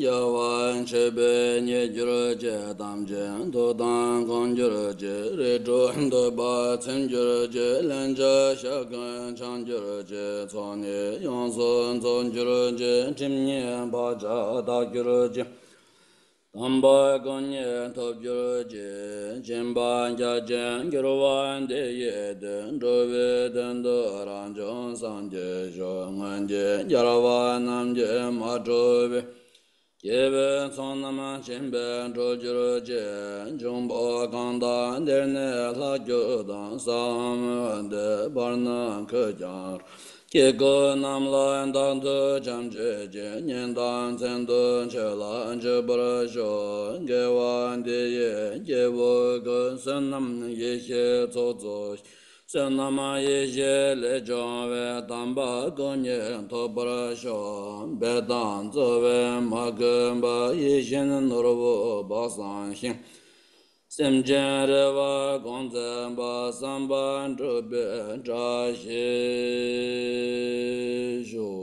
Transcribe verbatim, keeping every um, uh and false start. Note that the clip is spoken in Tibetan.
རྒྱལ་བ་མཆོད་པས་མཉེས་གྱུར་ཅིག། དམ་ཅན་ཐུགས་དམ་བསྐང་གྱུར་ཅིག། རིགས་དྲུག་འདོད་པ་ཚིམ་གྱུར་ཅིག། ལན་ཆགས་ཞག་ཀུན་འཆང་གྱུར་ཅིག། ཚོགས་གཉིས་ཡོངས་སུ་རྫོགས་གྱུར་ཅིག། ཁྲིམས་གཉིས་བག་ཆགས་དག་གྱུར་ཅིག། དམ་པ་སྐུ་གཉིས་ཐོབ་གྱུར་ཅིག། སྦྱིན་པ་རྒྱ་ཆེན་འགྱུར་བ་འདི་ཡི་དོན། འགྲོ་བའི་དོན་དུ་རང་བྱུང་སངས་རྒྱས་ཤོག། སྔོན་གྱི་རྒྱལ་བ་རྣམས་ཀྱིས་མ་གྲུབ་པའི། སྐྱེ་བོའི་ཚོགས་རྣམས་ཕྱིན་པས་གྲོལ་གྱུར་ཅིག། འབྱུང་པོ་གང་དག་འདིར་ནི་ལྷག་རྒྱུ་དང་། ས་འམ་འོན་ཏེ་བར་ན་ཁོད་ཀྱང་རུང་། སྐྱེ་དགུ་རྣམས་ལ་རྟག་ཏུ་བྱམས་བརྩེ་ཅིང་། ཉིན་དང་མཚན་དུ་ཆོས་ལ་སྤྱོད་པར་ཤོག། དགེ་བ་འདི་ཡིས་སྐྱེ་བོ་ཀུན། བསོད་ནམས་ཡེ་ཤེས་ཚོགས་རྫོགས་ཤིང་། བསོད་ནམས་ཡེ་ཤེས་ལས་བྱུང་བའི། དམ་པ་སྐུ་གཉིས་ཐོབ་པར་ཤོག། འབད་དང་རྩོལ་བས་མ་གོས་པ། ཡིད་བཞིན་ནོར་བུ་དཔག་བསམ་ཤིང་། སེམས་ཅན་རེ་བ་གང་མཛད་པ། བསམ་པ་འགྲུབ་པའི་བཀྲ་ཤིས་ཤོག།